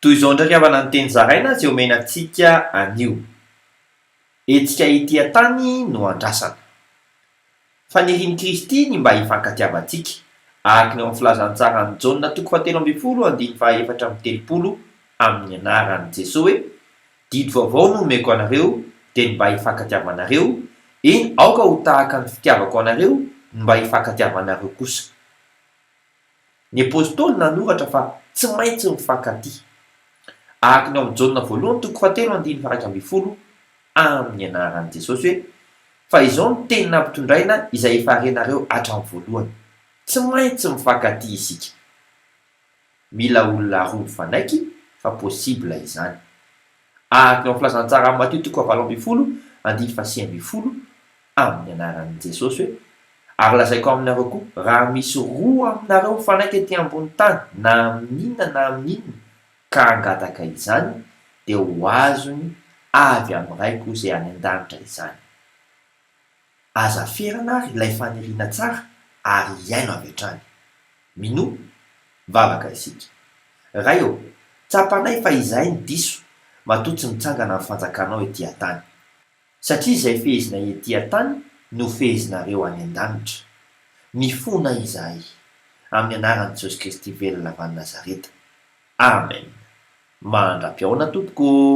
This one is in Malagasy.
Toy izao indray ry havana ny teny zaraina izay omena antsika anio. Hetsika ety an-tany no andrasana. Fanirian'i Kristy ny mba hifankatiavantsika, araka ny ao amin'ny Filazantsaran'i Jaona toko fahatelo ambin'ny folo andininy faha-34 amin'ny anaran'i Jesoa hoe, Didy vaovao no omeko anareo dia ny mba hifankatiavanareo, eny aoka ho tahaka ny fitiavako anareo ny mba hifankatiavanareo kosa. Ny Apostoly nanoratra fa tsy maintsy mifankatia. Araka ny ao amin'ny Jaona voalohany toko fahatelo andininy faha-11 amin'ny anaran'i Jesosy hoe, Fa izao no teny nampitondraina izay efa renareo hatramin'ny voalohany. Tsy maintsy mifankatia isika. Mila olona roa mifanaiky fa possible izany. Araka ny ao amin'ny Filazantsaran'i Matio toko fahavalo ambin'ny folo andininy faha-19 amin'ny anaran'i Jesosy hoe, Ary lazaiko aminareo koa, raha misy roa aminareo mifanaiky ety ambony tany na amin'inona na amin'inona ka hangataka izany, dia ho azony avy amin'ny Raiko izay any an-danitra izany. Aza ferana ary ilay faniriana tsara ary hiaino avy hatrany. Minoa. Mivavaka isika. Ray ô, tsapanay fa izahay no diso matoa tsy mitsangana ny fanjakanao ety an-tany. Satria izay fehezinay ety an-tany no fehezinareo any an-danitra. Mifona izahay. Amin'ny anaran'i Jesosy Kristy velona avy any Nazareta. Amen. Mandra-pihaona tompoko ô!